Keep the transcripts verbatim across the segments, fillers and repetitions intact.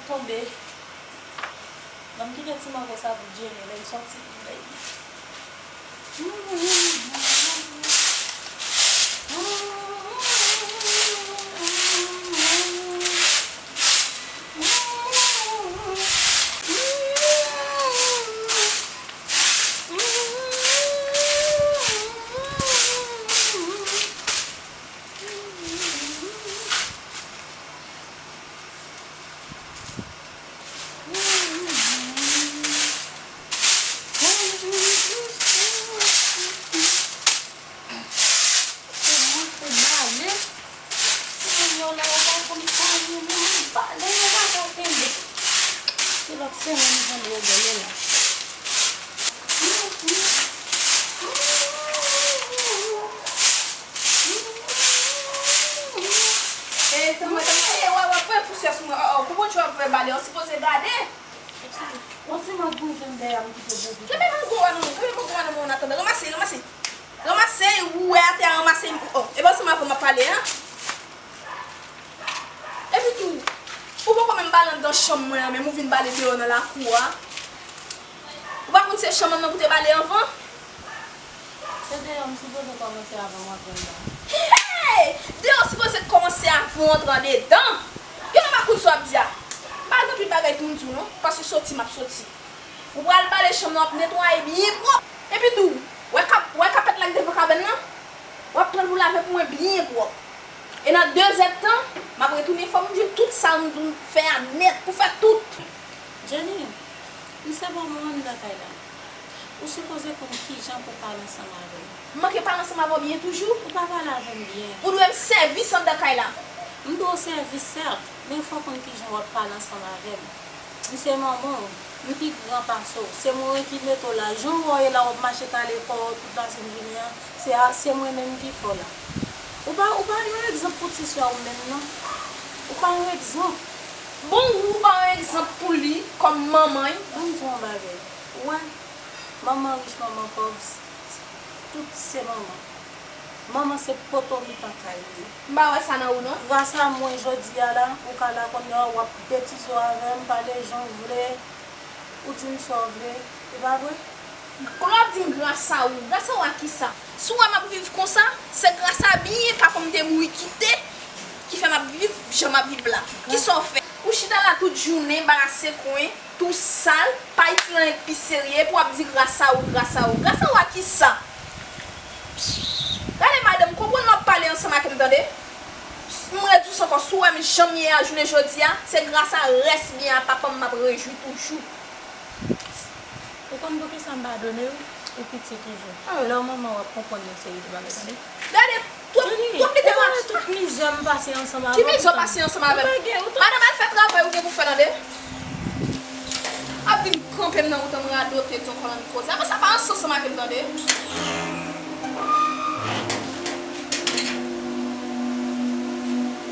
Tonbe. Ban m kite ti mango sa pou Jenny, lè l sòti pou l bay li. Se mwen k te bale. Semèn yo la, yo pa konn pale, mwen bale, yo pa ka kenbe. Se lòt semèn, jan yo bale la. E, tann mwen, tann mwen, e, w ap fè pousyè sou mwen. O, o, pou Bondye w ap fè bale, w sipoze gade. Yon ti mango jan dèyè m kite pou ou. Kenbe mango a nan men w, kenbe mango a nan men w, an atandan. Ranmase, ranmase. Ranmase, ou wè atè a, ranmase. O, e pa ansanm avè w m ap pale, an? Epi tou, ou poko menm bale anndan chanm mwen an, menm ou vin bale deyò nan lakou a. Ou pa konn se chanm an nan pou te bale anvan? Se deyò m sipoze kòmanse avan m antre anndan. Hey! Deyò sipoze kòmanse avan w antre andedan. Yo pa konn sa w ap di a. M pa gen anpil bagay pou m di w non, paske soti m ap soti. Ou pral bale chanm nan, w ap netwaye byen pwòp. Epi tou, wè kap-, wè kapèt la k devan kabann nan? W ap pran l pou lave pou mwen byen pwòp. E nan de zèdtan, m ap retounen, fò m di w tout sa m di w fè a nèt, pou fè tout. Jenny, m se manman w anndan kay la. Ou sipoze konn kijan pou pale ansanm avè m. M manke pale ansanm avè w byen toujou? Ou pa pale avè m byen. Ou dwe m sèvis anndan kay la. M dwe w sèvis, sèt, men fò w konn kijan w ap pale ansanm avè m. M se manman w, m pi gran pase w. Se mwen ki mete w la. Jan w wè w ye la, w ap mache kale kò w tout lasenn jounen an, se a, se mwen menm ki fè w la. Ou pa, ou pa yon egzanp pou ti sè w menm non. Ou pa yon egzanp. Bon, ou pa yon egzanp pou li kòm manman l. Ban m di w yon bagay. Ou wè, manman rich, manman pòv, tout se manman. Manman se poto mitan kay li ye. M pa wè sa nan ou non. Gras a mwen jodi a la, ou ka la kounye a, w ap betize w avè m, pale jan w vle, ou di m sa w vle, e pa vre? Kounye a w ap di m gras a ou. Gras a ou a kisa? Si w wè m ap viv konsa, se gras a byen papa m te mouri kite ki fè m ap viv jan m ap viv la. Kisa w fè? Ou chita la tout jounen, barase kwen, tou sal, pa itil anyen k pi serye, epi w ap di gras a ou, gras a ou. Gras a ou a kisa? Gade madanm, konprann lè w ap pale ansanm ak m tande. M redi w sa ankò, si w wè m jan m ye a jounen jodi a, se gras a rès byen a papa m m ap rejwi toujou. Ou konn poukisa m padone w? Ou piti toujou. Lè w manman w ap konprann yon seri de bagay, tande. Gade, twòp, twòp lite ras. Tout mizè m pase ansanm avè w. Ki mizè w pase ansanm avè m? Madanm, al fè travay ou gen pou fè, tande. Ap vin kanpe m nan wout an, m radote, di yon kòlonn koze. Apre sa, pa ansanm avè m, tande.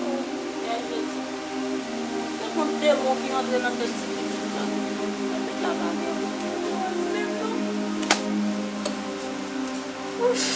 Oh, Seyè Jezi. Se kont demon ki antre nan tèt ti pitit la. Pitit la pa gen menm non. Ouch.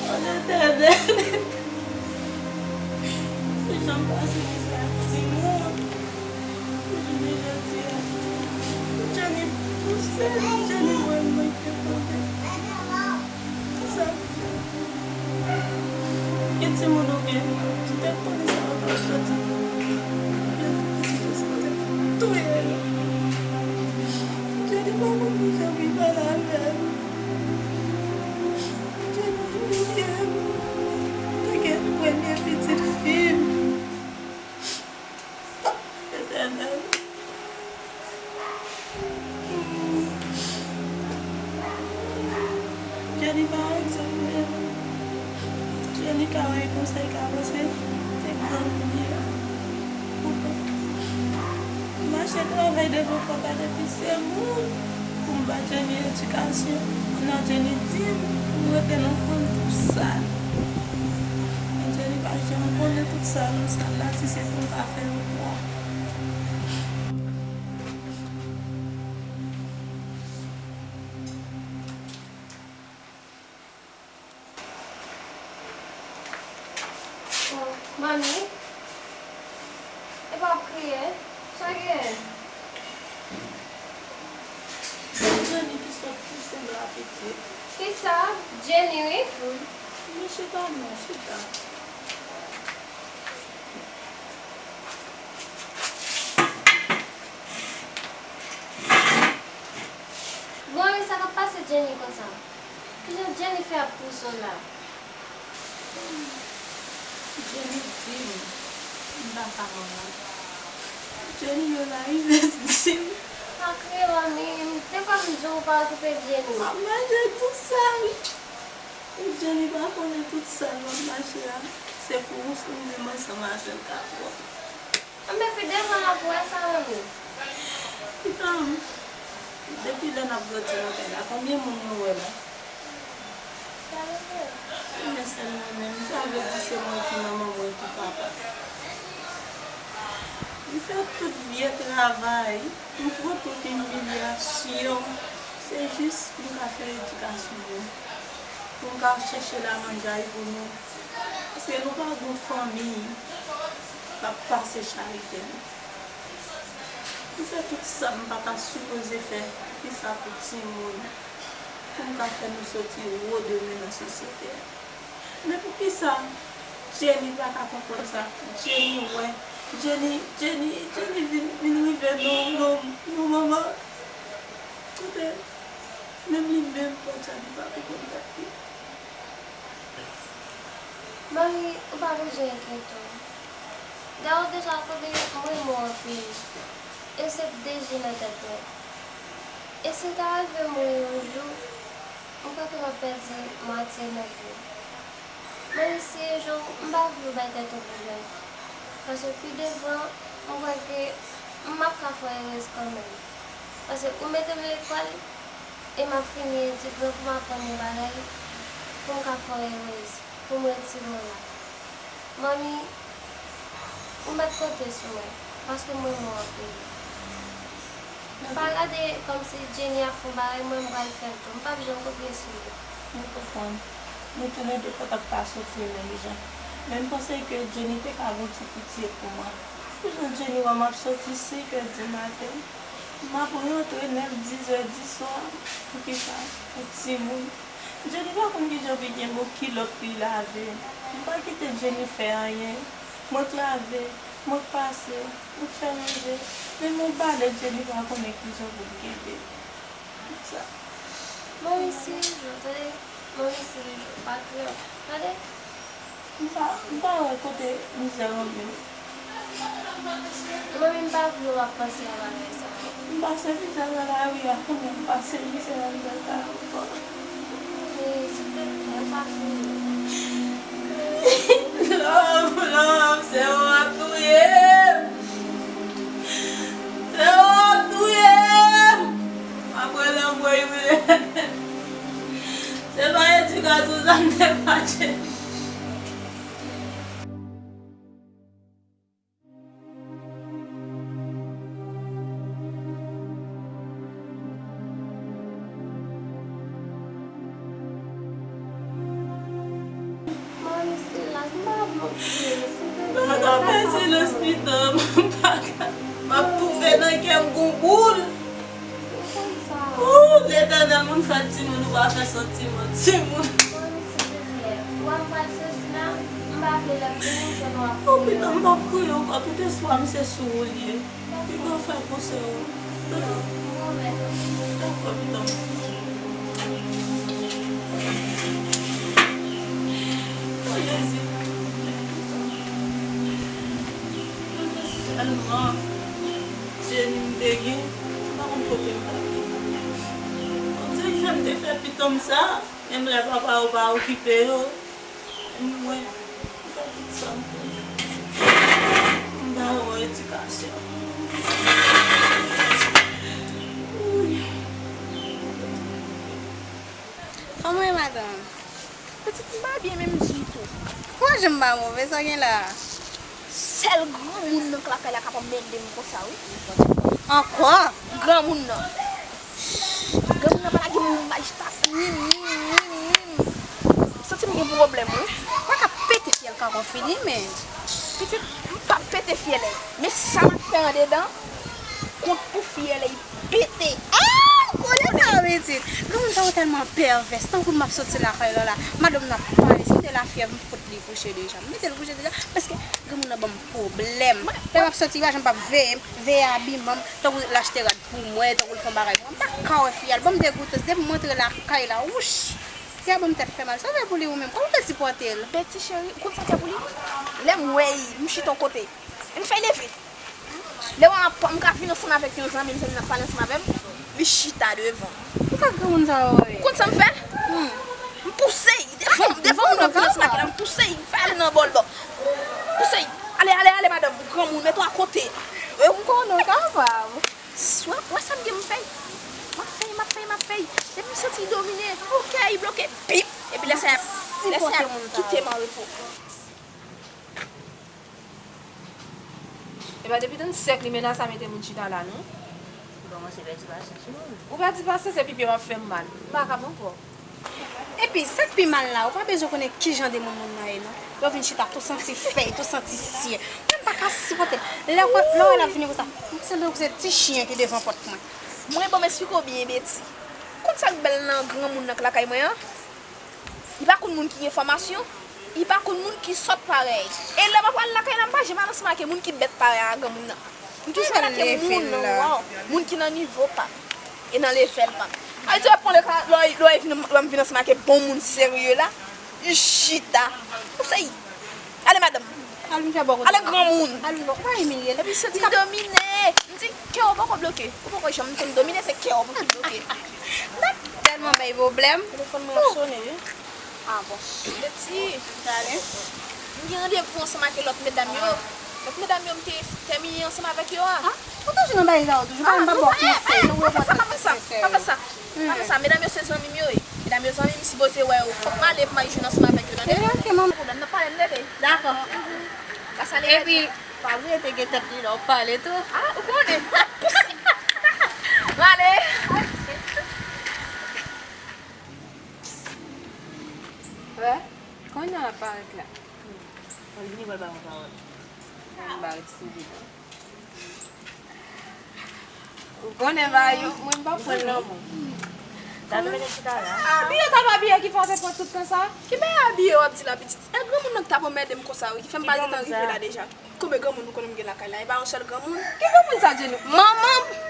O Letènèl, se jan m pase mizè ak timoun. Jounen jodi a, Jenny pouse, Jenny wè m manke tande. Sa m fè? Ki timoun ou gen? Ou te konnen sa yo t ap soti. Yo te sipoze touye yo. Jenny pa konn kijan pou l pale avè m. Jenny imilye m. Te gen premye pitit fi m. Letènèl. Jenny pa egzanp menm. Jenny ka wè konsèy ka panse se gran moun li ye. Mache travay devan pòt la depi se moun. M ba Jenny edikasyon, kounye a Jenny di m pou m rete nan fanm tou sal. Men Jenny pa janm konnen tout sal m sal la, si se pou m ka fè l pou ou. Oh, manmi, epa w ap kriye, sa gen? Se Jenny ki sot pouse m la, pitit. Kisa? Jenny, wi. Wi. Men chita non, chita. Bon, e sa k ap pase Jenny konsa? Kijan Jenny fè ap pouse w la? Jenny di m, m pa ka manman. Jenny yo la, Ives di m. Pa kriye, manmi. Te kwè m di w pa okipe Jenny. M ap mache tou sal. Jenny pa konnen tout sal m ap mache a, se pou ou, se ou menm ansanm avè l k ap wè. Anben, pi devan w ap wè sa, manmi. Pitan, depi lè n ap grandi nan kay la, konbyen moun nou wè la? Mwen sèl mwen menm, sa vle di se mwen ki manman, mwen ki papa. M fè tout vye travay, m pran tout imilyasyon, se jis pou m ka fè edikasyon nou, pou m ka chèche lamanjay pou nou. Paske nou pa gon fanmi k ap pase charite nou. M fè tout sa m pa ta sipoze fè, poukisa pou timoun, pou m ka fè nou soti wo demen nan sosyete a. Men poukisa Jenny pa ka konprann sa? Jenny wè, Jenny, Jenny, Jenny vin, vin rive nan, nan, nan manman. Kote, menm li menm, podyab, li pa konprann tèt li. Manmi, ou pa bezwen enkyete w. Dayè, w deja konnen m renmen w anpil. E se deje nan tèt mwen. E si ta rive mwen yon jou, m kwè ke m ap pèdi mwatye nan vi m. Manmi, si yon jou m pa vle w bay tèt ou pwoblèm. Paske pi devan, m kwè ke m ap ka fè w erez kanmenm. Paske ou mete m lekòl, e m ap fini etid mwen pou m aprann yon bagay, pou m ka fè w erez, pou m retire w la. Manmi, ou mèt konte sou mwen, paske m renmen w anpil. Pa gade kòmsi Jenny ap fè yon bagay, mwen m pral fè l tou. M p ap janm kopye sou li. Mwen konprann. Nou toulède pa t ap ka soti menm jan. Men m panse ke Jenny te ka gon ti pitye pou mwen. Pou jan Jenny wè m ap soti senkè di maten, m ap rantre nèf, dizè di swa. Poukisa? Pou timoun. Jenny pa konn kijan pou l gen bon kilòt pou l lave. M pa kite Jenny fè anyen. Mwen k lave, mwen k pase, mwen k fè manje. Menm yon balè Jenny pa konnen kijan pou l kenbe. Sa. Manmi, si yon jou, tande. Manmi, si yon jou, pa kriye. Tande? M pa, m pa wè kote mizè rann yo. Manmi, m pa vle w ap panse a bagay sa yo. M pase mizè nan lari a, kounye a m pase mizè anndan kay ankò. Manmi, silvouplè, pa kriye. Love, love, se ou ap touye m. Se ou ap touye m. M ap rele anmwey wi. Se pa edikasyon sa m te mache. Mwen silans, m pa vle w kriye, silvouplè. Mwen ka fè silans pito, m pa ka. M ap toufe nan kè m gon boul. Ou konn sa. Ou, Letènèl, moun fè timoun, ou pa fè sòti moun. Timoun. Mwen silvouplè, w ap pral sezi la, m pa vle lè m vini, m jwenn w ap kriye. O, pito, m p ap kriye ankò, tout espwa m se sou ou l ye. Pito fè konsèy ou. Dakò, pito. O, Jezi. Sèlman, Jenny m te gen, m pa konn kote m t ap ye. Bondye k fè m te fè pito m sa, menm lè papa yo pa okipe yo. Mwen, m fè tout sa m konnen. M ba yo edikasyon. Wouy. Kòman w ye, madanm? Pitit, m pa byen menm ditou. Kòman je m pa move, sa w gen la a? Sèl granmoun nan k lakay la kapab mele m konsa, wi. Ankò? Granmoun nan. Granmoun nan pa lage m majistra. Nim, nim, nim, nim. Santi m gen pwoblèm, wi. Mwen ka pete fyèl kankou fini, men. Pitit, m p ap pete fyèl. Men sa m ap fè andedan, kont pou fyèl pete. Ah, ou konnen sa, pitit. Granmoun sa yo tèlman pèvès. Tankou m ap soti lakay la la, madanm nan ap pale. Si m te lafyèv, m fout li kouche deja. M mete l kouche deja, paske granmoun nan ban m pwoblèm. Lè m ap soti, li pa janm p ap veye m, veye abiman m, tankou l achte rad pou mwen, tankou l fè yon bagay pou mwen. M pa ka wè fi a, l ban m degoutans. Depi m rantre lakay la, wouch! Fi a ban m tèt fè mal. Sa w fè pou li ou menm? Kòman w fè sipòte l? Betty cheri, ou konn sa m fè pou li? Lè m wè l, m chita yon kote. M fè l leve. Lè w ap, m ka vin ansanm avèk yon zanmi m, zanmi m ap pale ansanm avè m, li chita devan. Kisa granmoun sa yo ye? Ou konn sa m fè? M pouse l devan, devan moun nan vin ansanm ak li la, m pouse l, m fè l ale nan bò l bò. Pouse l. Ale, ale, ale, madanm, granmoun, mete w akote. E m konnen w kapab. Wè, wè sa m gen m fè. M ap fè, m ap fè, m ap fè. Depi m santi l domine, ok, li bloke, pip. Epi lè sa y ap, lè sa y ap kite m an repo. Epa depi tann sèk li men la sa mete moun chita la non. Ou kòmanse pèdi pasyans wi. Ou pèdi pasyans epi pye w ap fè m mal. M pa kab ankò. Epi sa k pi mal la, ou pa bezwen konnen kijan de moun moun nan ye non. Lè w vin chita tou santi fèy, tou santi sye. Mwen m pa ka sipòte l. Lè w lè w wè l ap vini konsa, m santi se ti chyen ki devan pòt mwen. Mwen bon m esplike w byen Betty. Konn sa k bèl nan granmoun nan k lakay mwen an? Li pa konn moun ki gen fòmasyon, li pa konn moun ki sòt parèy. E lè m ap al lakay la, m pa janm al ansanm ak moun ki bèt parèy a granmoun nan. M toujou al ak moun, waw, moun ki nan nivo pa m e nan levèl pa m. Sa vle di w ap pran lè w vin, lè m vin ansanm ak bon moun serye la, li chita. Ou se Ale madanm. Al vin fè bò kote. Ale granmoun. Al vin bò. Ou pa imilye l. Epi santi domine. M di kè w poko bloke. Ou poko janm te m domine, se kè w ki bloke. Tèlman bay pwoblèm. Telefòn mwen ap sone wi. Ah bon. Beti. Tale. M gen randevou ansanm ak lòt medam yo. Lòt medam yo m te tèmine ansanm avèk yo a. Ah, ou toujou nan bagay sa yo toujou. Pa m pa bò konsèy. Pa fè sa, pa fè sa. Pa fè sa. Pa fè sa. Medam yo se zanmi m yo ye. Medam yo zanmi m, m sipoze wè yo. Fòk m ale pou m al jwenn ansanm avèk yo, tande? Ebyen, ok, manman. Pwoblèm nan, pale m tande. Dakò. Pase ale. Epi, pa bliye te gen tèt li lè w pale tou. Ah, ou konnen. Pouse. M ale. Wè, kounye a l ap parèt la. Mwen vini pou l ba mwen pawòl. Mwen ba l sou li. Ou konnen ba yo, mwen m pa pran lanmou. Sa nou mete chita la? Abiye w t ap abiye ki fè w te pran tout tan sa? Ki bagay abiye w ap di la pitit? E granmoun nan ki t ap anmède m konsa wi, ki fè m pa gentan rive la deja. Konbyen granmoun ou konnen m gen lakay la? E pa yon sèl granmoun. Ki granmoun sa, Jenny? Manman m!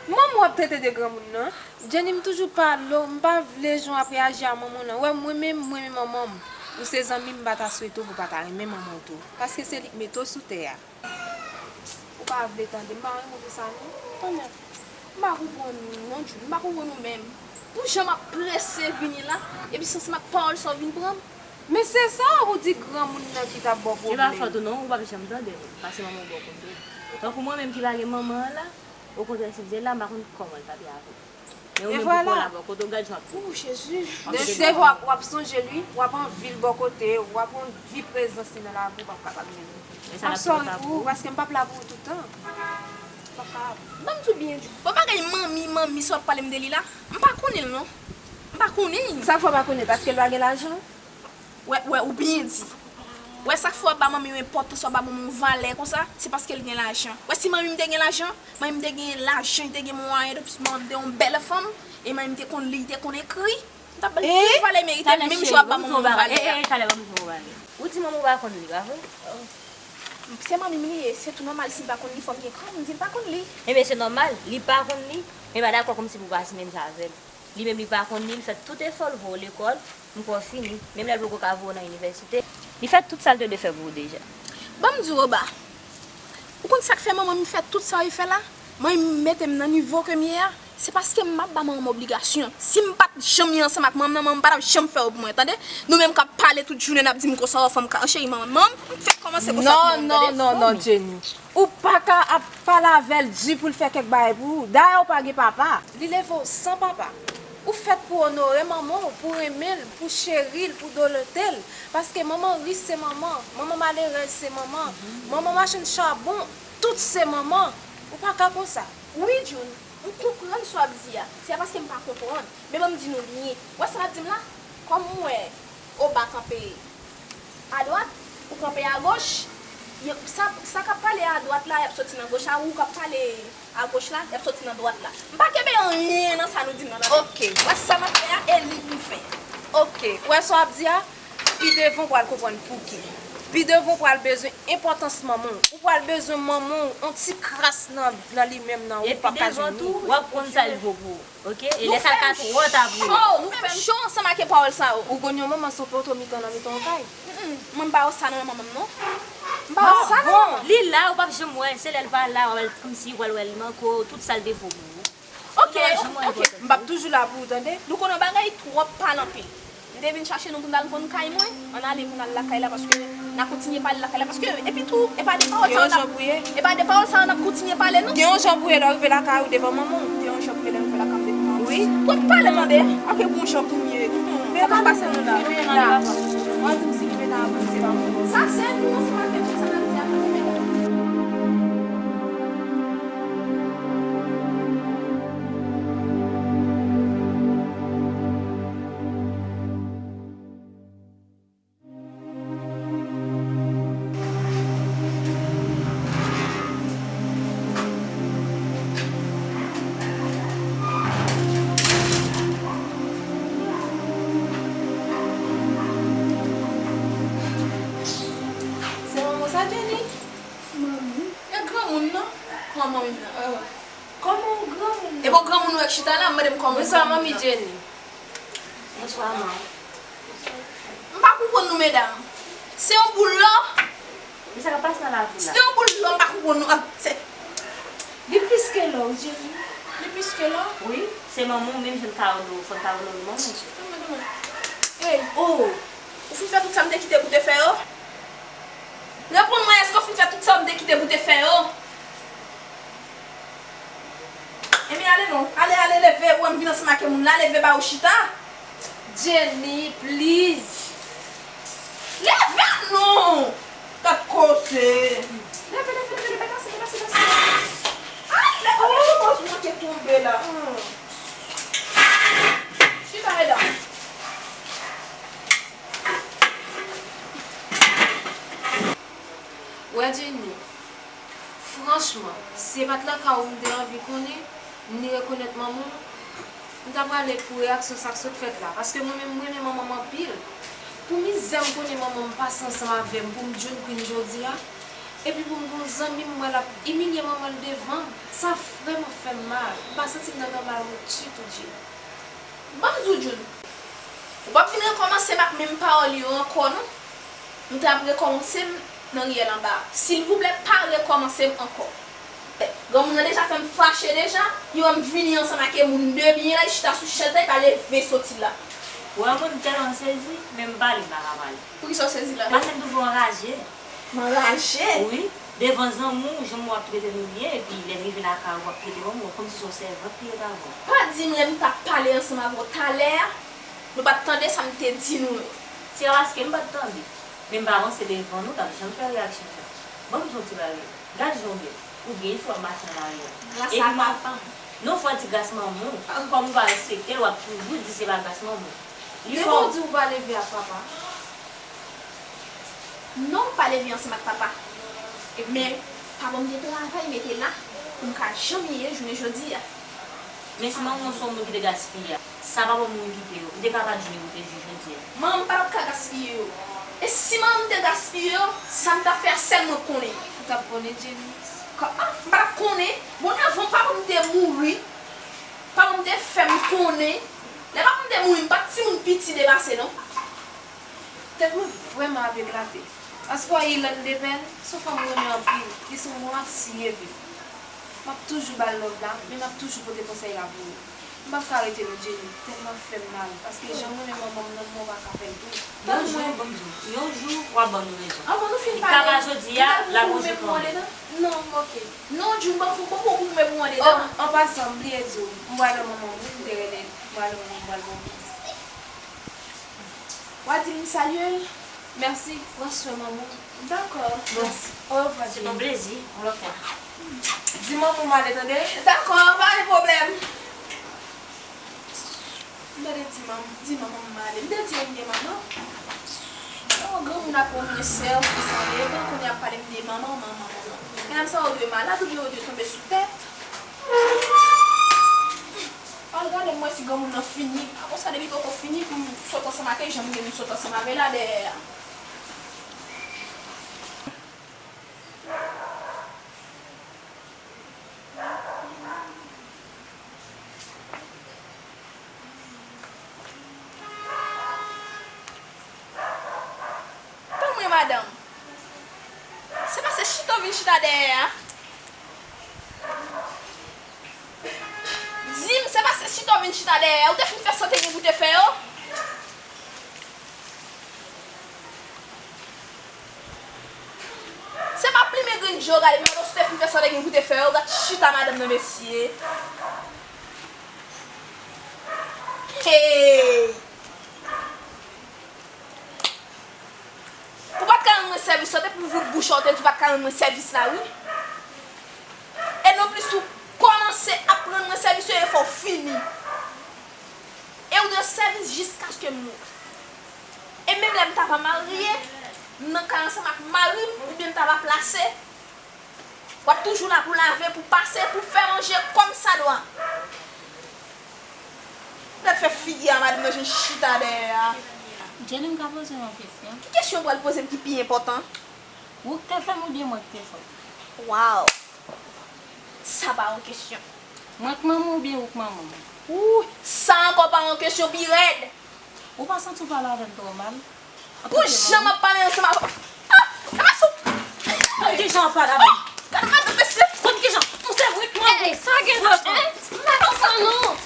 Manman w ap trete de granmoun nan? Jenny, m toujou pale w, m pa vle jan w ap reyaji a manman w nan. Wè, mwen menm, mwen menm manman m. Ou se zanmi m, m pa ta swete w pou w pa ta renmen manman w tou. Paske se li k mete w sou tè a. Ou pa vle tande, m pa renmen w pou sa non. Tande, m pa konprann ou non, Julie, m pa konprann ou menm. Pou jan m ap prese vini la, epi se ansanm ak pawòl sa w vin pran m. Men se sa, ou di granmoun nan ki t ap ba w pwoblèm. Se pa fòt ou non, ou p ap janm tande l, paske manman w ba w kote w. Tankou mwen menm ki pa gen manman an la, okontrè si m te la, m pa konn kòman l t ap ye avè w. Men ou menm pou kò w la bò kote w, gad jan w ap trete l. Ou Jezi. De se w ap, w ap sonje li, w ap anvi l bò kote w, w ap anvi prezans li nan lavi w, w p ap kapab menm. I'm sorry pou ou, paske m p ap la pou ou tout tan. M p ap kapab. Ban m di w byen di. Bon, bagay manmi, manmi sa w ap pale m de li la, m pa konnen l non. M pa konnen l. Sa k fè w pa konnen? Paske l pa gen lajan? Wè, wè, ou byen di. Wè sa k fè w ap ba manmi w enpòtans, w ap ba manmi w valè konsa, se paske l gen lajan. Wè si manmi m te gen lajan, manmi m te gen lajan, li te gen mwayen, epi manmi m te yon bèl fanm, e manmi m te konn li, li te konn ekri, m t ap ba l tout valè l merite, menm jan w ap ba manmi w valè a. Talè, ban m di w yon bagay. Ou di manmi w pa konn li, pa vre? Se manmi m li ye, se tou nòmal si l pa konn li, fò m gen kran m di l pa konn li. Ebyen se nòmal, li pa konn li, men pa dakò kòmsi pou w pa di menm jan avè l. Li menm li pa konn li, li fè tout efò l voye w lekòl, m kwè w fini, menm lè l poko ka voye w nan inivèsite. Li fè tout sa l te dwe fè pou ou deja. Ban m di w Roba, ou konn sa k fè manman m fè tout sa li fè la? Manmi m mete m nan nivo ke m ye a, se paske m ap ba manman m obligasyon. Si m pa t janm ye ansanm ak manman m nan, manman m pa t ap janm fè yo pou mwen, tande? Nou menm k ap pale tout jounen, n ap di m konsa, o fanm ka, cheri manman m, manman m fè kòmanse konsa pou mwen, tande? Non, non, non, non, Jenny. Ou pa ka ap pale avè l di pou l fè kèk bagay pou ou. Dayè ou pa gen papa. Li leve w san papa. Ou fèt pou onore manman w, pou renmen l, pou cheri l, pou dolote l. Paske manman rich se manman, manman malerèz se manman, manman machann chabon, tout se manman. Ou pa ka konsa. Wi, June, m konprann sa w ap di a. Se pa paske m pa konprann, men ban m di nou byen. Ou wè sa l ap di m la? Kòm m wè Oba kanpe adwat, ou kanpe agoch, sa, sa k ap pale adwat la, y ap soti nan goch la, ou k ap pale agoch la, y ap soti nan dwat la. M pa kenbe anyen nan sa nou di m nan la. Ok. Wè sa m ap fè a, e li pou fè. Ok. Wè sa w ap di a? Pi devan w pral konprann pouki. Pi devan w pral bezwen enpòtans manman w. Ou pral bezwen manman w, yon ti kras nan, nan li menm nan, ou p ap ka jwenn li. Epi devan tou, w ap konn sa l vo pou ou. Ok? E lè sa ka twò ta pou ou. Oh, nou fè cho ansanm ak pawòl sa yo. Ou konn yon manman se yon poto mitan nan mitan yon kay. Mm, mm. Mwen m pa wè sa nan manman m non. M pa wè sa nan manman m. Li la, ou p ap janm wè l. Se lè l pa la, w ap wè l kòmsi w pral wè l manke w, tout sa l te vo pou ou. Ok, ok. M p ap toujou la pou ou, tande? Nou konn yon bagay, twòp pale anpil. M te vin chache nou pou n al konn kay mwen. Ann ale pou n al lakay la, paske n a kontinye pale lakay la. Paske, epi tou, e pa de pawòl sa yo n ap, e pa de pawòl sa yo n ap kontinye pale, non. Gen yon jan pou ye lè w rive lakay ou devan manman w. Gen yon jan pou ye lè w rive lakay ou devan manman w. Wi. Twòp pale, tande. Ok, gen yon jan pou m ye. Sa k ap pase nou la? Mwen di m si rive nan avanse pa mwen. Sa se nou, se pa ke tout sa n ap di a, tande, men. Se manman w sa, Jenny? Manmi. E granmoun nan? Kòman w ye la? Kòman w granmoun nan? E bon granmoun ou wè k chita la, mande m kòman w granmoun nan. Bonswa, manmi Jenny. Bonswa, man. M pa konprann nou, medam. Se yon boul lò. Men sa k ap pase nan lavi la? Se yon boul lò, m pa konprann nou. Ah, se... Li plis ke lò, wi, Jenny. Li plis ke lò? Wi, se manman w menm, jan Carlo, fò Carlo li manman w. Hey, oh! Ou fin fè tout sa m te kite pou te fè yo? Reponn mwen, èske w fin fè tout sa w te kite pou te fè yo? Ebyen, ale non. Ale, ale, leve. Ou wè m vin ansanm ak moun la, leve ba ou chita. Jenny, please. Leve non! Gad koze. Leve, leve, leve, leve, pase, pase, pase. Ay, leve, leve, koz manke tonbe la. Hmm. Chita, medam. Wè Jenny, franchman, si se pa t lakay ou m te anvi konnen, m ni rekonèt manman w, m ta prale pou reyaksyon sa k sot fèt la, paske mwen menm m renmen manman m anpil. Pou mizè m konnen manman m pase ansanm avè m pou m June Queen jodi a, epi pou m gen yon zanmi m wè l ap imilye manman l devan m, sa vrèman fè m mal. M pa santi m nan nòmal mwen ditou, Jenny. Ban m di w, June, ou p ap vin rekòmanse m ak menm pawòl yo ankò non. Nou t ap rekòmanse m nan riyèl anba a. Silvouplè, pa rekòmanse m ankò. Granmoun nan deja fè m fache deja. Li wè m vini ansanm ak e moun de byen la, li chita sou chèz la, li pa leve soti la. Wè, mwen, m tèlman sezi, menm pale m pa ka pale. Poukisa w sezi la? Paske m toujou anraje. M anraje? Wi. Devan zanmi w, jan w ap trete nou byen, epi lè m rive lakay ou, w ap trete manman w kòmsi se yon sèvant li ye avan. Pa di m lè m t ap pale ansanm avè w talè a, nou pa t tande sa m te di nou yo. Se paske m pa t tande. Men m pa panse devan nou, w t ap janm fè reyaksyon sa. Ban m di w yon ti bagay. Gad jan w bèl. Ou byen fè w ap mache nan lari a. Gras a papa m. Non, fò w di gras manman w. Kòm ou pa respekte l, w ap toujou di se pa gras manman w. Li fò. Depi w di ou pa leve ak papa. Non, m pa leve ansanm ak papa. Men, papa m te travay mete la pou m ka janm ye jounen jodi a. Men si manman w se yon moun ki te gaspiye, sa papa m moun kite yo, m te ka pa t jwenn yo pou te jwe jodi a. Manman m pa t ap ka gaspiye yo. E si manman m te gaspiye yo, sa m t ap fè a sèl mwen k konnen. Ou t ap konnen, Jenny? Ka-, ah, m pa t ap konnen. Bon, avan papa m te mouri, papa m te fè m konnen. Lè papa m te mouri, m pa t timoun piti depase, non. Tèt mwen vrèman ap eklate. Paske w wè Ilande Bèl, se yon fanm mwen renmen anpil. Li se yon bon atis, li ye vin. M ap toujou ba l love la, men m ap toujou pote konsèy la pou ou. M p ap ka rete non, Jenny, tèt mwen ap fè m mal, paske jan m renmen manman m nan, mwen pa ka fè l tou. Yon jou, ban m di w, yon jou, w ap ban nou rezon. Anvan nou fin pale, li ka pa jodi a, l ap yon jou pou mwen. Non, m oke. Non, June, ban m fè yon bon kou goumen pou mwen dedan. Oh, an pasan, m bliye di w, m pral wè manman m, wi, m te rele l. Pral, mwen pral bon. W a di m salye l? Mèsi, pran swen manman. Dakò. Bon, mèsi. Orevwa, se yon plezi, yon lòt fwa. Di manman m ale, tande? Dakò, pa gen pwoblèm. M tande di manman, di manman m ale. M te di yo m gen manman. Oh, granmoun ap pran mwen sè, fè sa, yo pa konnen ap pale m de manman, manman, manman. Medam sa yo dwe malad oubyen yo dwe tonbe sou tèt. Al gade m wè si granmoun nan fini. Apre sa, depi poko fini, pou m sot ansanm ak li, jan m gen pou m sot ansanm avè l la dèyè a. Tanpri, madanm. Se pa se chita w vin chita dèyè a? Di m, se pa se chita w vin chita dèyè a? Ou te fin fè sa w te gen pou te fè yo? Se pa plimen grenn je w gade m, gade w si w te fin fè sa w te gen pou te fè yo, gad chita madanm nan, mesye. Hey! Ou pa t ka rann mwen sèvis la, depi w ouvri bouch ou, ou te di ou pa t ka rann mwen sèvis la, wi. E nonplis, ou kòmanse ap rann mwen sèvis yo, e fò w fini. E ou dwe sèvis jiskaske m mouri. E menm lè m ta pa marye, m nan kay ansanm ak mari m, oubyen m ta pa plase, w ap toujou la pou lave, pou pase, pou fè manje kòmsadwa. Gad fè figi a madanm nan jwenn chita dèyè a. Jenny, m ka poze w yon kesyon? Ki kesyon w pral poze m ki pi enpòtan? Ou k te fè m oubyen mwen k te fè w? Wow! Sa pa yon kesyon. Mwen k manman w oubyen ou k manman m? Wouy, sa ankò pa yon kesyon pi rèd. Ou pa santi w pale avè m twò mal? Pou jan m ap pale ansanm avè w. Ah! E pa sou. Konn kijan w ap pale avè m? Gade madanm mesye. Konn kijan? Ou se vre k manman w. Sa gen la, hein? M pa konprann non.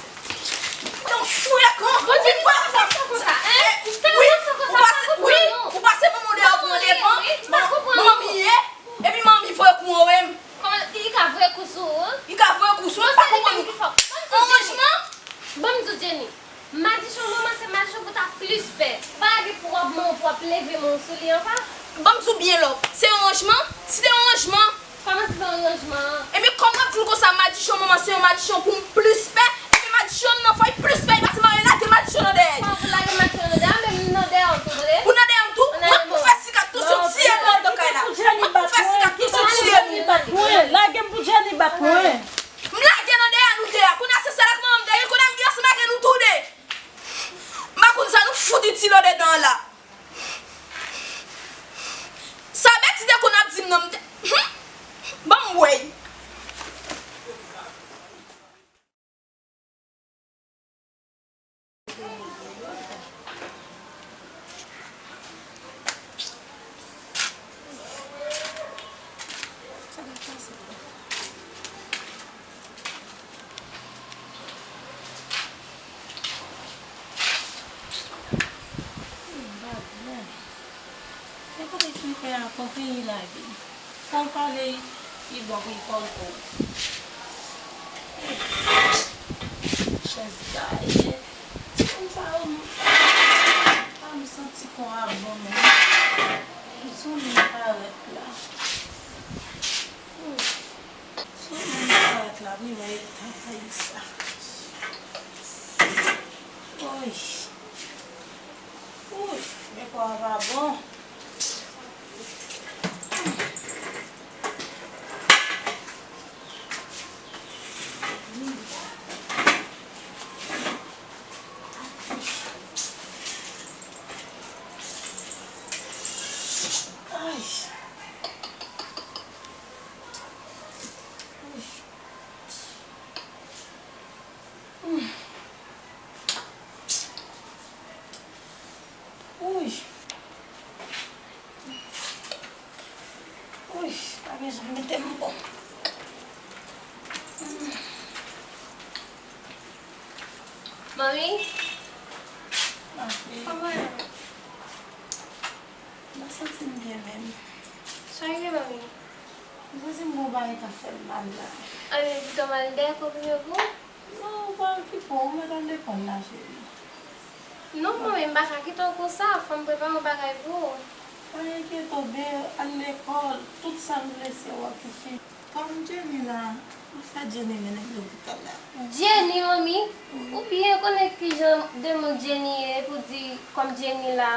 Yon fou la kon. Ou di m pa konprann sa, hein? Sa ou pase konsa pa konprann non. Ou pase manman w deyò pou mwen devan. M pa konprann non. Manmi ye. Epi manmi voye kou anwè m. Kòman li ka voye kou sou ou? Li ka voye kou sou mwen, pa konprann ou. Yon ranjman? Ban m di w, Jenny. Madichon manman se madichon pou ta plis pè. Pa gen pou w ap manman pou w ap leve men w sou li ankò. Ban m di w byen lòv. Se yon ranjman? Si te yon ranjman. Kòman se pa yon ranjman? Ebyen kòm w ap di m konsa madichon manman se yon madichon pou m plis pè, ebyen madichon m nan fò l plis pè, li pase marye lage madichon nan dèyè. Kòman pou lage madichon nan dèyè w, menm nan dèyè w tou, tande? Ou nan dèyè m tou? Mwen pou fè sikak tou si w tiye nou anndan kay la. Mwen pou fè sikak tou si w tiye nou. Lage m pou Jenny bat mwen. M lage nan dèyè nou de a. Kounye a se sèl ak manman m dèyè. Kounye a m gen ansanm avè nou tou de. M pa konn sa nou fout itil andedan an la. Sa Betty te konn ap di m nan m te. Humm! Ban m wè. Depi w te fin pè a, konprann li lage. Fò w pale, li bon pou li kòrkò. Chèz gaye. Timoun sa yo, m pa m santi kò a bon menm. Sou moun parèt la. Sou moun parèt la, wi, wè, travay sa. Oy. Oy, men kò a pa bon. Ay. Ay. Uy. Uy, pa gen jan mete m bon. Manmi? Ma fi. Kòman w ye? M pa santi m byen menm. Sa rive, manmi? M santi m gon bagay k ap fè m mal la. Anben, pito m al dèyè konprime pou ou. Non, ou pa okipe w, ou mèt al lekòl la, cheri. Non, manmi, m pa ka kite w konsa, fò m prepare yon bagay pou ou. Pa enkyete w, bebe, al lekòl, tout sa m vle se w w ap fè. Kòm Jenny la, ou fè Jenny mennen m lopital la. Jenny, manmi? Wi. Ou byen konnen kijan de moun Jenny ye, pou di kòm Jenny la.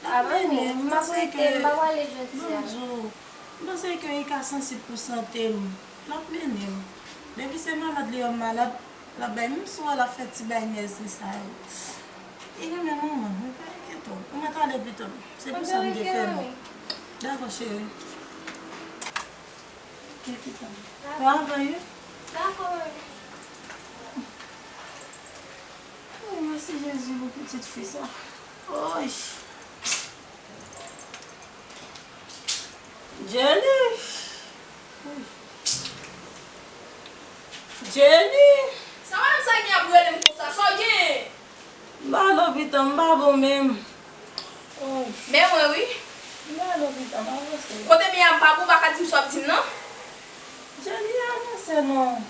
L ap mennen m, m ap rete, m pa prale jodi a. Bon, m di w, m panse ke li ka sansib pou sante m. L ap mennen m. Depi se malad li wè m malad, l ap bay, menm si w wè l ap fè ti bay nyèz li sa yo. Li renmen manman l, men pa enkyete w. Ou mèt ale pito. Se pou sa m te fè nou. Dakò, cheri. Dakò. Travay, wi. Dakò, manmi. Wi, mèsi Jezi pou pitit fi sa. Oy. Jenny! Jenny! Sa w ap sa gen ap rele m konsa? Sa w gen? M pa lopital, m pa bon menm. Oy. Men mwen wi. M pa lopital, m avanse. Kote m ye a m pa bon, w pa ka di m sa w ap di m nan. Jenny, avanse non.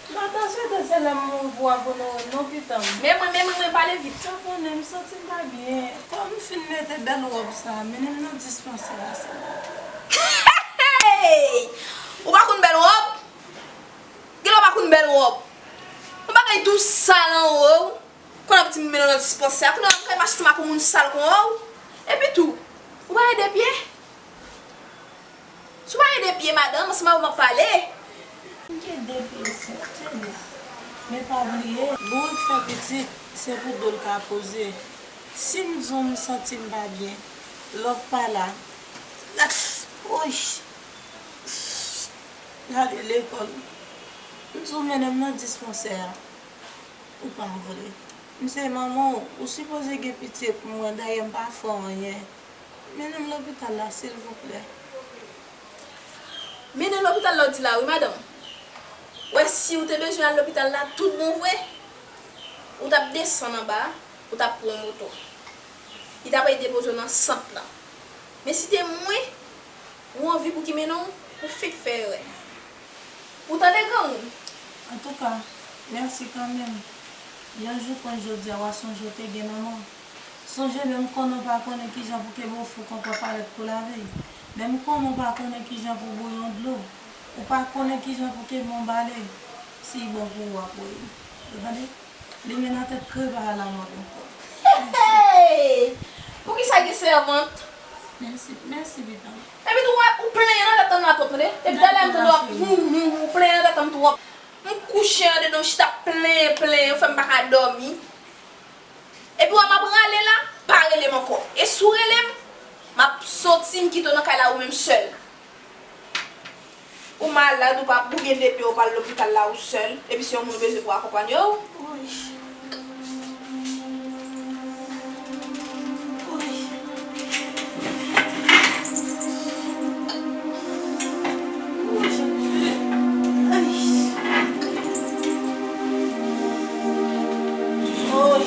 Mwen ta swete se lè m mouri pou w ap konnen w non pitan m. Men mwen, men mwen, mwen pale vit. Ou konnen m santi m pa byen. Kòm m fin mete bèl wòb sa, mennen m nan dispansè a, se bon. Hey! Ou pa konn bèl wòb? Genlè w pa konn bèl wòb. Yon bagay tou sal anwo w. Kounye a w ap di m mennen w nan dispansè a. Kounye a w ap kay mache ansanm ak yon moun sal kon w. Epi tou, ou pa gen de pye? Si w pa gen de pye, madanm, ansanm avè w m ap pale. M gen de pye, sè, tande. Men pa bliye, bourik fè pitit, se pou do l ka poze. Si m di w m santi m pa byen, lè w pa la, la, woy, l ale lekòl. M di w mennen m nan dispansè a. Ou pa vle. M se manman w, ou sipoze gen pitye pou mwen, dayè m pa fè w anyen. Mennen m lopital la, silvouplè. Mennen lopital la w di la wi, madanm. Wè, si w te bezwen al lopital la, tout bon vre, ou t ap desann anba a, ou t ap pran yon moto. Li t ap al depoze w nan sant lan. Men si te mwen, ou anvi pou ki mennen w, ou fenk fè erè. Ou tande, granmoun? Antouka, mèsi kanmenm. Yon jou kon jodi a, w a sonje w te gen manman. Sonje, menm konnen w pa konnen kijan pou kenbe w fou kon pwa palèt kou lavi. Menm konnen w pa konnen kijan pou bouyi yon dlo. Ou pa konnen kijan pou kenbe yon bale. Si l bon pou ou, w ap wè l. Ou tande? Li men nan tèt krevay a la mòd ankò. Hey! Poukisa gen sèvant? Mèsi, mèsi, pitan m. Epi tou, w ap, ou plenyen nan tèt an atò, tande? Epi talè m tande w ap hum, hum, ou plenyen nan tèt an twòp. M kouche andedan, m chita plenyen, plenyen, ou fè m pa ka dòmi. Epi w wè m ap rale la, pa rele m ankò. E si w rele m, m ap soti, m kite w nan kay la ou menm sèl. Ou malad, ou pa, ou gen de pye, ou pa al lopital la ou sèl, epi se yon moun ou bezwen pou akonpanye w. Woy. Woy. Woy. Ay. Woy.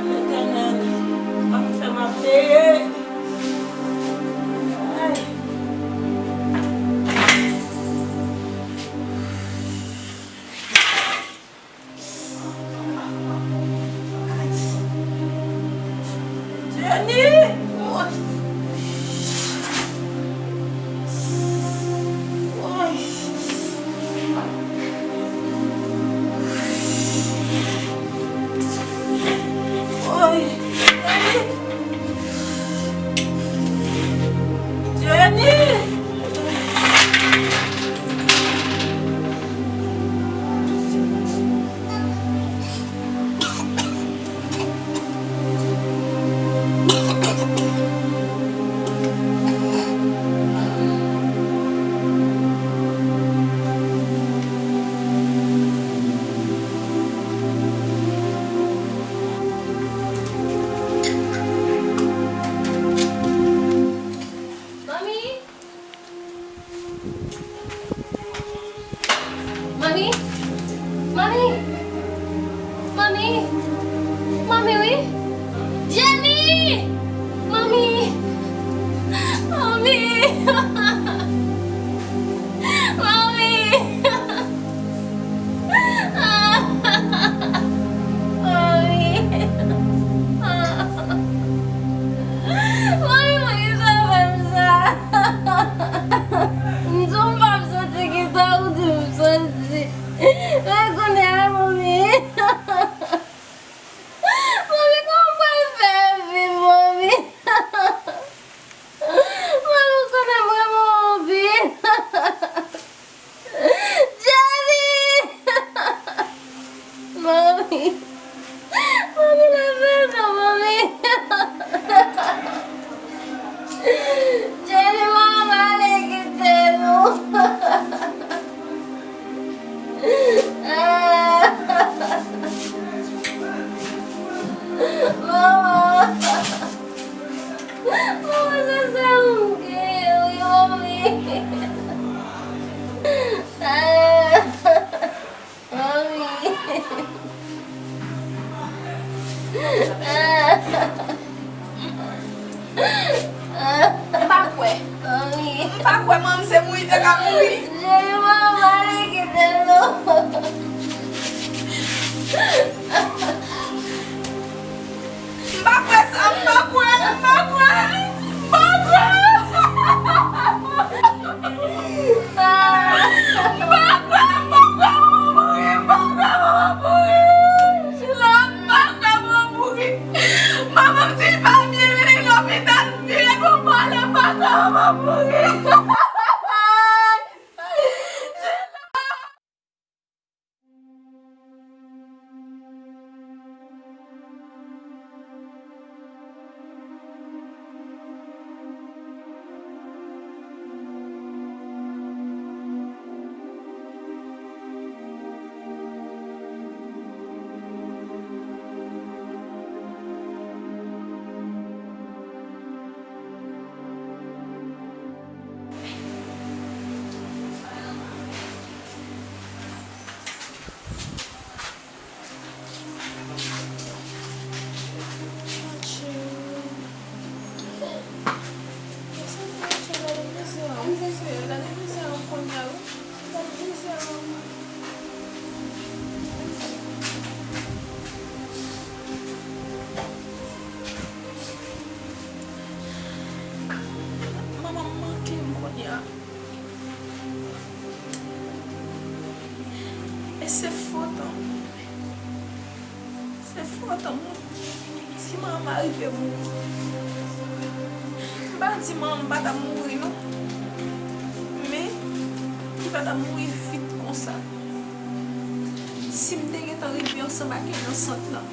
Letènèl, pa fè m ap peye. Ay. Jenny! Woy! Woy! Woy! Jenny! Manmi! Manmi! Manmi! Manmi! Manmi wi! Jenny! Manmi! Manmi! Manmi! Manmi, leve non, manmi. Jenny, manman, ale kite nou. Manman. Manman, se sa m gen, wi, manmi. Manmi. M pa kwè. Manmi. M pa kwè manman se mouri te ka mouri. Jeri, manman, ale kite nou. M pa kwè sa, m pa kwè, m pa kwè, m pa kwè. M pa kwè, m pa kwè manman mouri, m pa kwè manman mouri. Sheila, m pa kwè manman mouri. Manman m di pa byen vini lopital, vire pou m ale, m pa kwè manman mouri. Manman m manke m kounye a. E se fòt an mwen. Se fòt an mwen. Si manman m arive mouri. M pa di manman m pa t ap mouri non. Men, li pa t ap mouri vit konsa. Si m te gentan rive ansanm ak Inosan lan.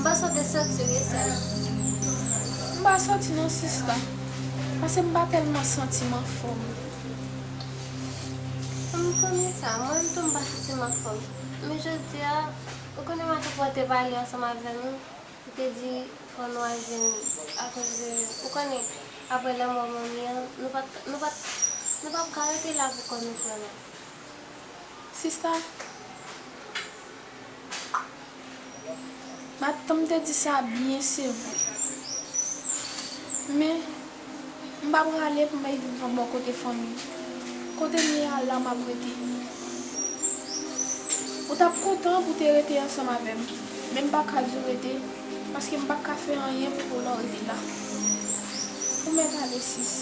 M panse w te soti wi, sè m. M pa soti non, sista. Paske m pa tèlman santi m anfòm. M konnen sa, mwen menm tou m pa santi m anfòm. Men jodi a, ou konnen maten pou w te pale ansanm avè nou, ou te di fò nou al jwenn li. Akoz de, ou konnen, apre lanmò manmi an, nou pa t, nou pa t, nou p ap ka rete la pou kò nou frè m. Sista, matant m te di sa byen, se vre. Men, m pa prale pou m al viv bò kote fanmi m. Kote m ye a, la m ap rete. Ou t ap kontan pou w te rete ansanm avè m, men m pa ka di w rete, paske m pa ka fè anyen pou w lè w rete la. Ou mèt ale, sis.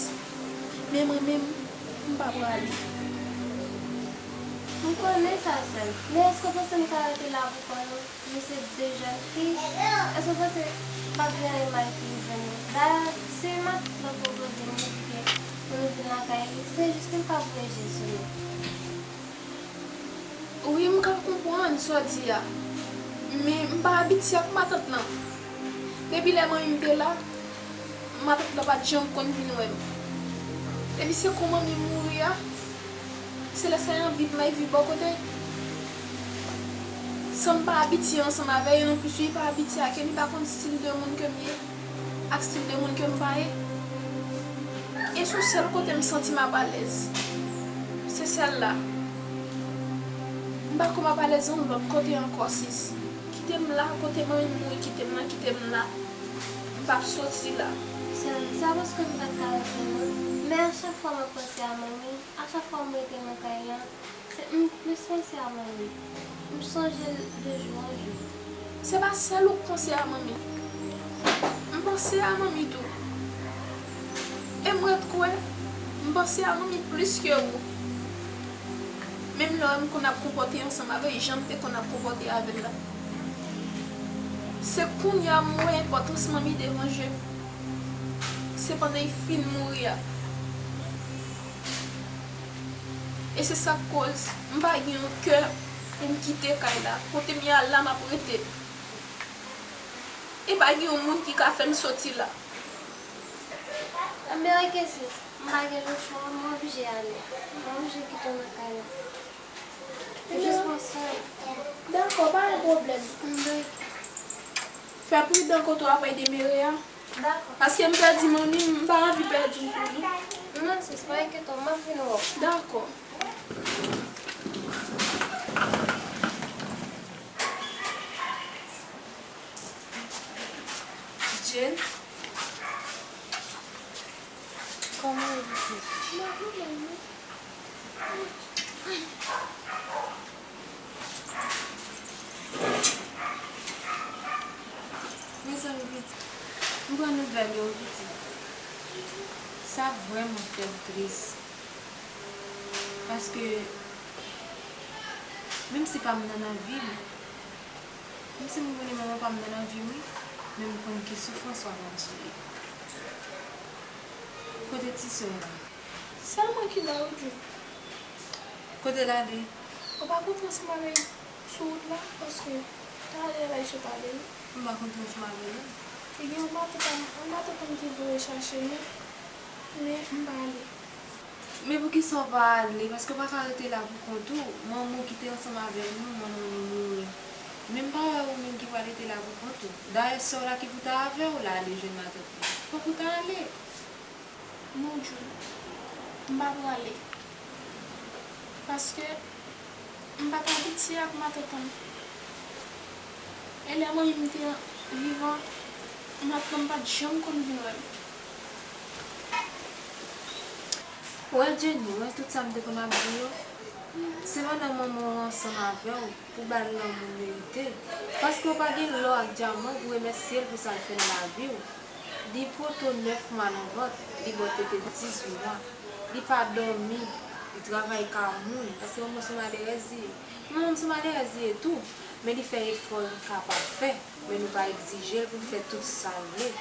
Men mwen menm, m pa prale. M konnen sa, sè m. Men èske w panse m ka rete la pou kò nou? Nou se de jèn fi. Èske w panse p ap gen anyen mal ki rive nou? Dayè, se matant lan pwopoze m li ke pou nou vin lakay li, se jis pou l ka voye je sou nou. Wi, m ka konprann sa w di a. Men m pa abitye ak matant lan. Depi lè manmi m te la, matant lan pa t janm konn vin wè m. Depi se kou manmi m mouri a, se lè sa y anvi m al viv bò kote l. San m pa abitye ansanm avè l, e anplis li pa abitye ak li, li pa konn stil de moun ke m ye, ak stil de moun ke m pa ye. E se yon sèl kote m santi m ap alèz. Se sèl la. M pa kwè m ap alèz yon lòt kote ankò, sis. Kite m la, kote manmi m mouri, kite m la, kite m la. M p ap soti la. Sè m, se pa paske m pa t ka rete non. Men a chak fwa m ap panse a manmi, a chak fwa m rete nan kay lan, se m plis panse a manmi. M sonje l de jou an jou. Se pa sèl ou k panse a manmi. M panse a manmi tou. E m ret kwè, m panse a manmi plis ke ou. Menm lè m konn ap konpòte ansanm avè l, jan m te konn ap konpòte avè l la. Se kounye a m wè enpòtans manmi devan je m. Se pandan l fin mouri a. E se sa k koz m pa gen yon kè pou m kite kay la. Kote m ye a la, m ap rete. E pa gen yon moun ki ka fè m soti la. Enben, oke, sis. M pa gen lechwa, m oblije ale. M oblije kite w nan kay la. Jis pou swen. Dakò, pa gen pwoblèm. Enben, oke. Fè pridan kote w ap demere a. Dakò. Paske m pèdi manmi m, m pa anvi pèdi w tou non. Non, sis, pa enkyete w, m ap vin wè w. Dakò. Jane. Kòman w ye pitit? M pa pi mal non. Mezanmi pitit, m pran nouvèl yo pitit. Sa vrèman fè m tris. Paske, menm si pa m nan nan vi m, menm si m konnen manman pa m nan nan vi m wi, men m konn ki soufrans w ap andire. Kote ti sè w la? Sèl mwen ki la wi June. Kote l ale? Ou pa kontre ansanm avè l sou wout la? Paske talè la li sot ale wi. M pa kontre ansanm avè l non. Li gen yon matant, yon matant ki voye chache li. Men m pa ale. Men poukisa w pa ale? Paske w pa ka rete la pou kont ou. Manman w ki te ansanm avè nou, manman nou mouri. Men m pa wè ou menm ki pral rete la pou kont ou. Dayè sè w la ki pou ta avè w la ale jwenn matant li. Fòk ou ta ale. Non June, m pa prale. Paske m pa t abitye ak matant an. E lè manmi m te vivan, matant an pa t janm konn vin wè m. Wè Jenny, wè tout sa m te konn ap di yo, se pandan manman w ansanm avè w pou ba l lanmou l merite. Paske w pa gen lò ak dyaman pou remèsye l pou sa l fè nan lavi w. Li poto nèf mwa nan vant, li ba w tete dizuit mwa. Li pa dòmi, li travay ka moun, paske manman w se malerèz li ye. Manman m se malerèz li ye tou, men li fè efò l kapab fè, men nou pa egzije l pou l fè tout sa l vle.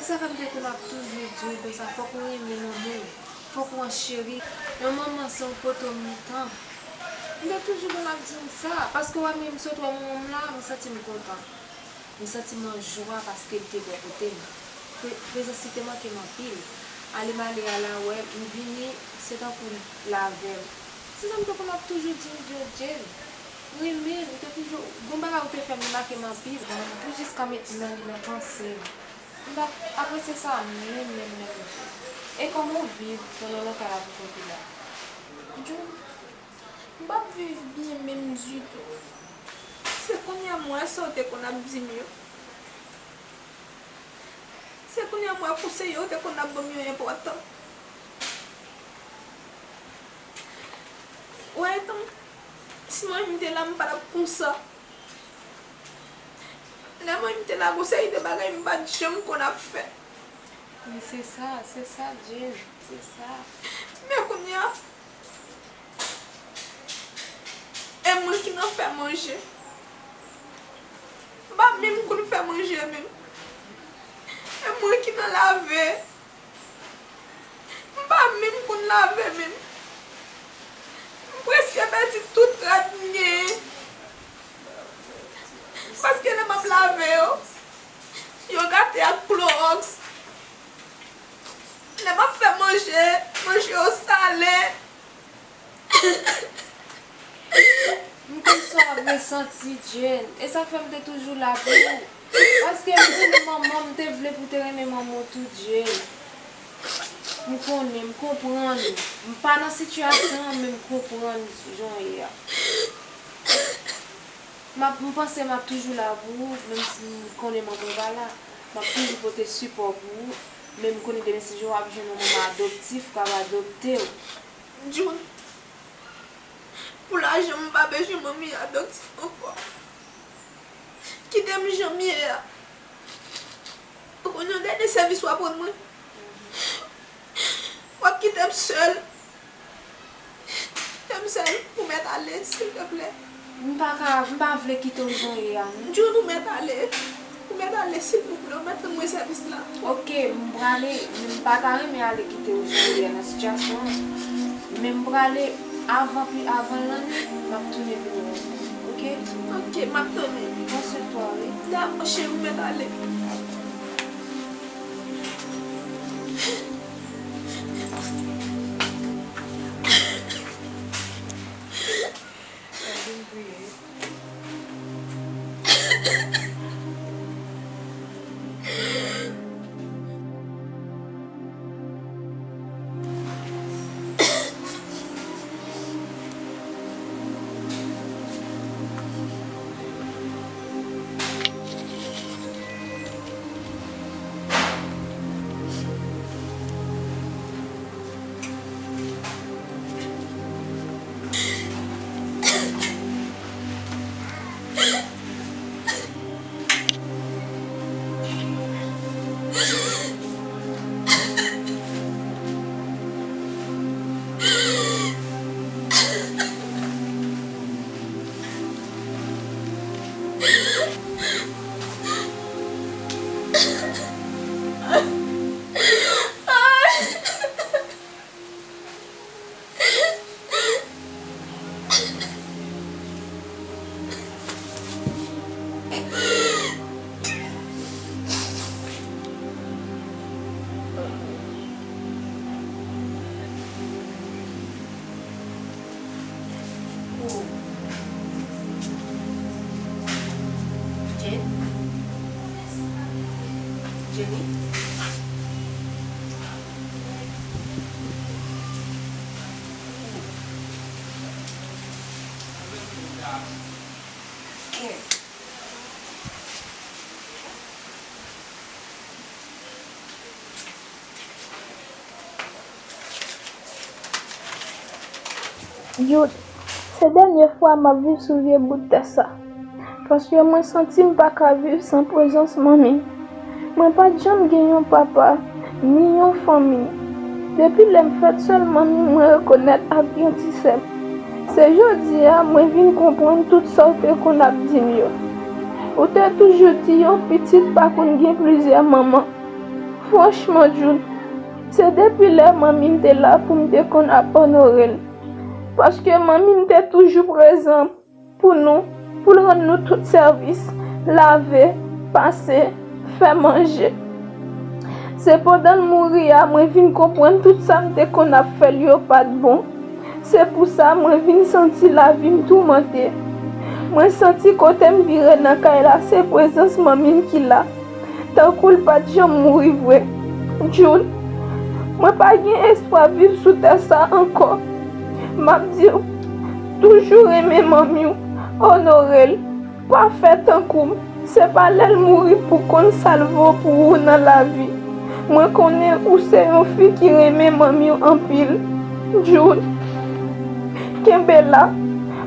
Se sa fè m te konn ap toujou di w konsa, fòk ou renmen manman w, fòk ou an cheri. Men manman se yon poto mitan. M te toujou konn ap di w sa, paske w wè menm sot wè manman m la, m santi m kontan. M santi m an jwa paske l te bò kote m. Pre-, prezans li te manke m anpil. Ale m ale a la wè, m vini, se tankou l avè m. Se sa m te konn ap toujou di w, Jodjel. Renmen l, ou te toujou, gon bagay ou te fè m li make m anpil. Pou jiska mentnan li nan panse m. M t ap apresye sa menm, menm, menm, Jodjel. E kòman w viv pandan lontan la pou kont ou la? June, m p ap viv byen menm ditou. Se kounye a m wè sa w te konn ap di m yo. Se kounye a m wè konsèy yo te konn ap ban m yo enpòtan. Wè, etan si manmi m te la, m pa t ap konsa. Lè manmi m te la, gon seri de bagay m pa t janm konn ap fè. Men se sa, se sa, Jane, se sa. Men kounye a, e mwen ki nan fè manje. M pa menm konn fè manje menm. E mwen ki nan lave. M pa menm konn lave menm. M prèske pèdi tout rad m genyen. Paske lè m ap lave yo, yo gate ak klowòks. Lè m ap fè manje, manje yo sale. M konn sa w ap resanti, Jane. E sa k fè m te toujou la pou ou. Paske m konnen manman m te vle pou w te renmen manman w tou, Jane. M konnen, m konprann ou. M pa nan sitiyasyon an, men m konprann jan w ye a. M ap, m panse m ap toujou la pou ou, menm si m konnen manman w pa la. M ap toujou pote sipò pou ou, men m konnen demen si jou w ap jwenn yon manman adoptif k ap adopte w. June, pou lajan m pa bezwen manmi adoptif ankò. Kite m jan m ye a. Ou konn yon dènye sèvis w ap rann mwen? W ap kite m sèl? Kite m sèl, ou mèt ale, silteplè. M pa ka, m pa vle kite w jan w ye a, non. June, ou mèt ale. Ou mèt ale, silvouplè, ou mèt rann mwen sèvis la. Ok, m prale, men m pa ta renmen ale kite w jan w ye a nan sitiyasyon an. Men m prale avan, pi avan lannwit, m ap tounen vin wè w. Ok? Ok, m ap tann ou. Pran swen twa, wi. Dakò, cheri, ou mèt ale. Jen? Jenny? Kè. Yo, se dènye fwa m ap viv sou vye bout tè sa. Paske mwen santi m pa ka viv san prezans manmi m. Mwen pa t janm gen yon papa, ni yon fanmi. Depi lè m fèt, sèl manmi m mwen rekonèt ak yon ti sè m. Se jodi a mwen vin konprann tout sa w te konn ap di m yo. Ou te toujou di yon pitit pa konn gen plizyè manman. Franchman, June, se depi lè manmi m te la pou m te konn ap onore l. Paske manmi m te toujou prezan pou nou, pou l rann nou tout sèvis, lave, pase, fè manje. Se pandan l mouri a, mwen vin konprann tout sa m te konn ap fè l yo pa t bon. Se pou sa mwen vin santi lavi m toumante. Mwen santi kote m vire nan kay la, se prezans manmi m ki la. Tankou l pa t janm mouri vre. June, mwen pa gen espwa viv sou tè sa ankò. M ap di w, toujou renmen manmi w, onore l, pa fè tankou m. Se pa lè l mouri pou konn sa l vo pou ou nan lavi. Mwen konnen ou se yon fi ki renmen manmi w anpil. June, kenbe la,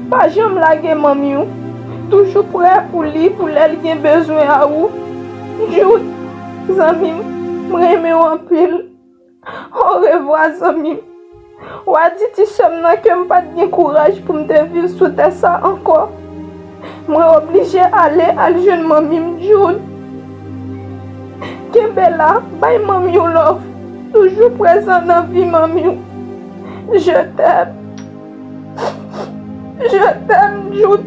pa janm lage manmi w. Toujou prè pou li pou lè l gen bezwen a ou. June, zanmi m, m renmen w anpil. Orevwa, zanmi m. W a di ti sè m nan ke m pa t gen kouraj pou m te viv sou tè sa ankò. Mwen oblije ale al jwenn manmi m, June. Kenbe la, bay manmi w love. Toujou prezan nan vi manmi w. Je t'aime. Je t'aime, June.